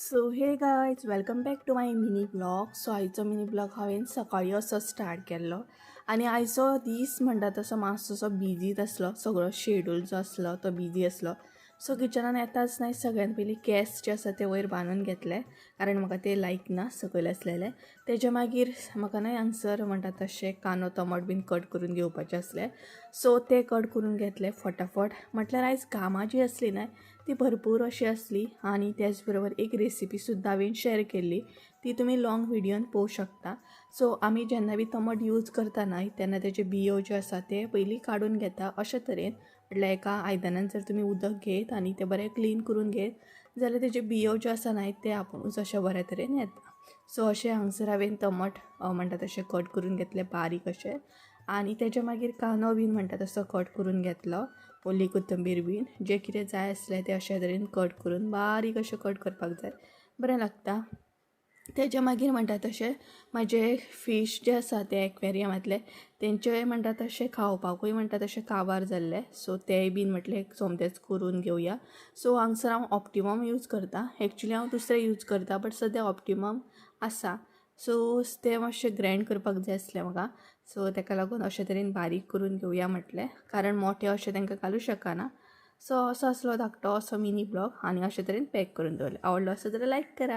So hey guys, welcome back to my mini vlog. So आयचो mini vlog हांवें सकाळीं असो स्टार्ट केल्लो आनी आयचो दीस म्हणटा तसो मातसो बिजीच आसलो. सगळो शेड्यूल जो आसलो तो बिजी आसलो. सो किचनान येताच न्हय सगळ्यान पयलीं केंस जे आसा ते वयर बांदून घेतले, कारण म्हाका ते लायक ना सकयल आसलेले. तेज्या मागीर म्हाका न्हय हांगसर म्हणटा तशें कांदो टमाट बीन कट करून घेवपाचे आसले. सो ते कट करून घेतले फटाफट. म्हटल्यार आयज कामां जी आसली न्हय ती भरपूर अशी आसली. आनी त्याच बरोबर एक रेसिपी सुद्दां हांवें शेअर केल्ली, ती तुमी लाँग व्हिडियोन पळोवंक शकता. सो आमी जेन्ना बी टमाट यूज करता न्हय तेन्ना तेजे बियो ज्यो आसा ते पयलीं काडून घेता अशे तरेन. म्हटल्यार एका आयदनान जर तुमी उदक घेत आनी तें बरें क्लीन करून घेत जाल्यार तेजे बियो ज्यो आसा न्हय ते आपुणूच अशें बऱ्या तरेन येता. सो अशें हांगसर हांवें टमाट म्हणटा तशें कट करून घेतलें बारीक अशें. आनी तेज्या मागीर कांदो बीन म्हणटा तसो कट करून घेतलो, ओली कोथंबीर बीन जें कितें जाय आसलें तें अशे तरेन कट करून बारीक अशें कट करपाक जाय, बरें लागता. तेज्या मागीर म्हणटा तशें म्हाजे फीश जे आसा ते एक्वेरियमांतले, तेंचे म्हणटा तशें खावपाकूय म्हणटा तशें काबार जाल्ले. सो तेय बीन म्हटलें सोमतेच करून घेवया. सो हांगसर हांव ऑप्टिमम यूज करता. एक्चुली हांव दुसरें यूज करता, बट सद्या ऑप्टिमम आसा. सो तें मातशें ग्रायंड करपाक जाय आसलें म्हाका. सो तेका लागून अशे तरेन बारीक करून घेवया म्हटलें, कारण मोठे अशें तांकां घालूं शकना. सो असो आसलो धाकटो असो मिनी व्लॉग आनी अशे तरेन पॅक करून दवरलें. आवडलो आसत जाल्यार लायक करा.